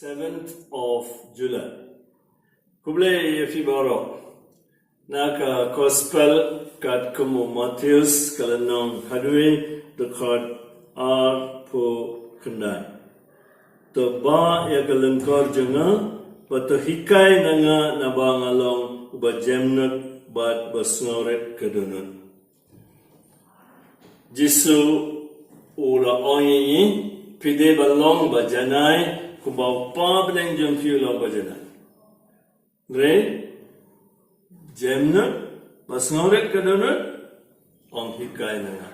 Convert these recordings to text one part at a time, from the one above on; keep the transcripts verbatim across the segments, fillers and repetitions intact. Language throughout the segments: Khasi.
Seventh of July. Khublei ïa phi baroh. Na ka Gospel katkum u Mathaios, ka lynnong khatwei, dkhot arphew khyndai. To ba ïa ka lyngkor jong nga, bad to hikai na nga, naba nga long uba jemnud bad ba sngewrit ka dohnud. Jisu u la ong ïa ngi, phi dei ban long ba janai, kumba u Kpa bneng jong phi u long ba janai. Hynrei jemnud, ba sngewrit ka dohnud, ong hikai na nga.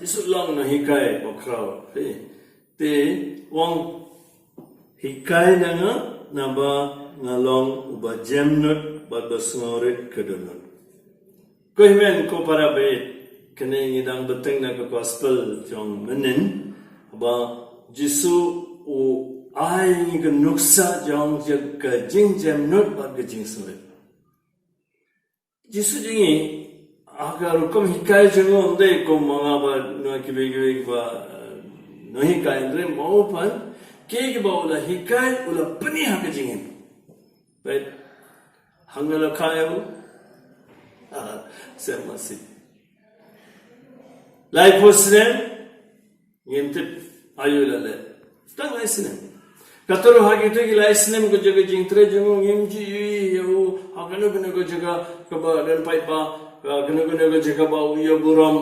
Jisu long u nonghikai bakhraw. Te, te u ong, hikai na nga, naba nga long uba jemnud bad ba sngewrit ka dohnud. Ko hynmen ko para baieit, kane ngi dang bteng na ka Gospel jong mynnin, ba Jisu u ai ngi ka nuksa jong ka jingjemnud bad ka jingsngewrit. Jisu jong ngi, ha ka rukom hikai jong u, ym dei kum ma nga bad kiwei kiwei kiba, eh, nonghikai, hynrei ma u pat, ki, kiba u la hikai, u la pyni ha ka jingim. Bad hangne la kha ïa u, ah, seh masi. Laiphew snem, ngim tip aïu la leh. Tang lai snem. Katno ha kito ki lai snem ka jaka jingtrei jong u, ngim ju ïohi ïa u ha kano kano ka jaka kaba don paidbah, ha kano kano ka jaka ba u ïa burom.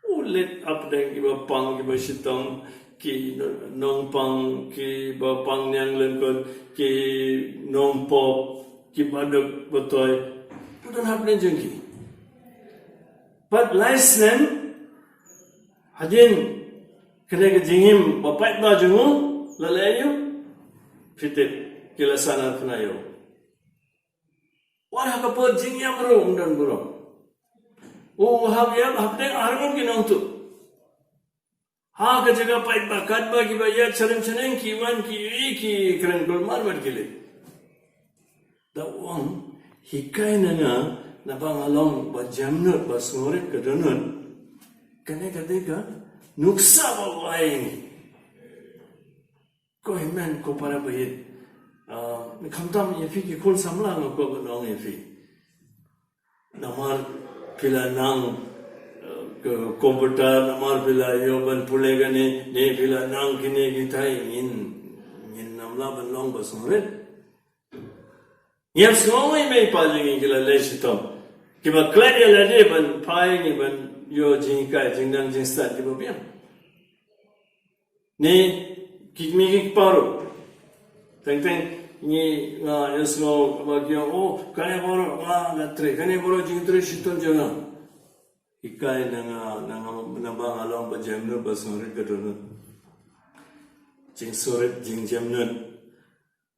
U leit hapdeng kiba pang kiba shitom, ki nongpang, kiba pang niang lyngkot, ki nongpop, kiba duk ba toi. U don hapdeng jong ki. Bad lai snem hadien kane ka jingim ba paidbah jong u, la leh aïu? Phi tip, ki la sah narphna ïa u. Wat ha ka por jingïap ruh um don burom. U hap ïap hapdeng arngut ki nongtuh. Ha ka jaka paidbah, katba kiba ïaid sha rim sha neng ki wan ki ïohi, ki kren kulmar bad ki leit. Da u ong, hikai na nga, naba nga long ba jemnud, ba sngewrit ka dohnud. Kane ka dei ka nuksa ba u ai ngi. Ko hynmen ko para baieit, ah, khamtam ïa phi ki khun samla, nga kwah ban ong ïa phi. Namar phi la nang, eh, ka computer, namar phi la ïoh ban pule kane, ne phi la nang kine kitai, ngin, ngin ym lah ban long ba sngewrit. Ngi ïa sngew ïa i mei i pa jong ngi ki la leh shitom, kiba klet ïa lade ban phai ïa ngi ban ïoh jinghikai, jingnang jingstad kiba biang. Ne ki kmie ki kpa ruh. Teng teng ngi, nga ïohsngew ba ki ong, oh, kane baroh nga la trei, kane baroh jingtrei shitom jong nga. Hikai na nga, na nga, naba nga long ba jemnud, ba sngewrit ka dohnud. Jingsngewrit, jingjemnud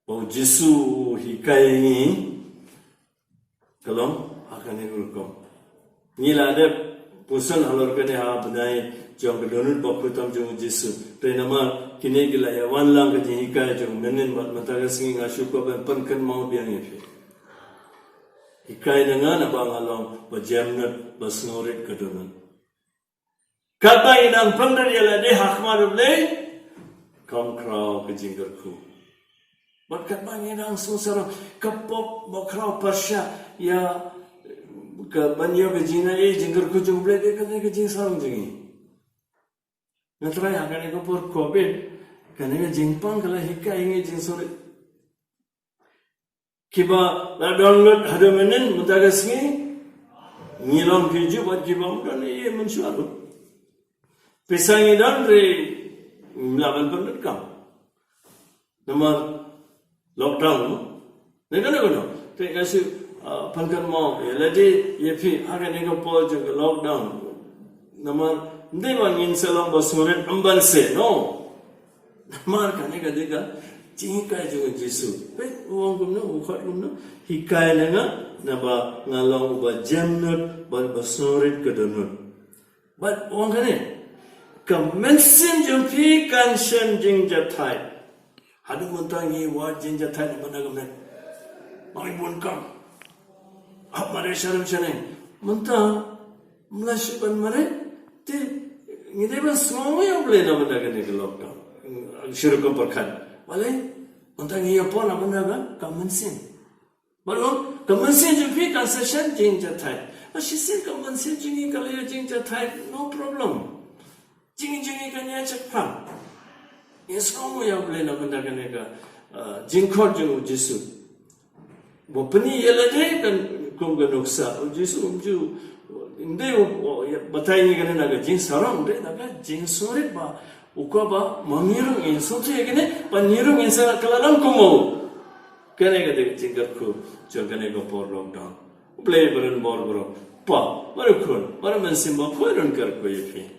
ba u Jisu u hikai ïa ngi, ka long ha kane ka rukom. Ngi la dep pyrshang halor kane ha bnai jong ka dohnud bakhuid tam jong u Jisu. Te namar kine ki la ïa wan lang ka jinghikai jong mynnin bad mynta ka sngi, nga shu kwah ban pynkynmaw biang ïa phi. Hikai na nga naba nga long ba jemnud, ba sngewrit ka dohnud. Katba ngi dang pynrit ïa lade ha khmat U Blei, kam khraw ka jingkyrkhu. Bad katba ngi dang sngewsarong, ka pop ba khraw pyrshah ïa ka ban ïoh ka jingaiei, jingkyrkhu jong U Blei, dei kane ka jingsarong jong ngi. Nga tharai ha kane ka por covid, kane ka jingpang ka la hikai ïa ngi jingsngewrit. Kiba la don lut haduh mynnin mynta ka sngi, ngi long phi ju, bad kiba ym don, ïa mynshuwa ruh. Pisa ngi don, hynrei ngim lah ban pynlut kam. Namar lockdown, no? Ne kano kano. Te nga shu, ah, pynkynmaw ïa lade, ïa phi, ha kane ka por jong ka lockdown. Namar ym dei ba ngin sa long ba sngewrit, ym ban seh, no. Namar kane ka dei ka jinghikai jong u Jisu. Peit, u ong kumno, u khot kumno? Hikai na nga, naba nga long uba jemnud, bad ba sngewrit ka dohnud. Bad u ong kane, ka mynsiem jong phi kan shem jingjahthait. Haduh mynta ngi wad jingjahthait na bynta ka met. Ngi bun kam. Hap mareh sha rim sha neng. Mynta ym lah shuh ban mareh, te ngi dei ban sngew ïa U Blei na bynta kane ka lockdown. Shi rukom pyrkhat. Balei? Mynta ngi ïa pon na bynta ka mynsiem. Balei? Ka mynsiem jong phi kan sa shem jingjathait. Ba shisien ka mynsiem jong ngi ka la ïoh jingjathait, no problem. Jingim jong ngi kan ïa check pang. Ngi sngew ïa U Blei na bynta kane ka, uh, jingkhot jong U Jisu. Ba pyni ïa lade kan kum ka nuksa. U Jisu um ju, ym dei u, u, ïa, batai ïa kane na ka jingsarong, dei na ka jingsngewrit ba u kwah ba ma ngi ruh ngin sngewthuh ïa kane, ba ngi ruh ngin sa kylla lang kum u. Kane ka dei ka jingkyrkhu jong kane ka por lockdown. U Blei ba don bor baroh. Pa, bad U Khun, bad U Mynsiem Bakhuid un kyrkhu ïa phi.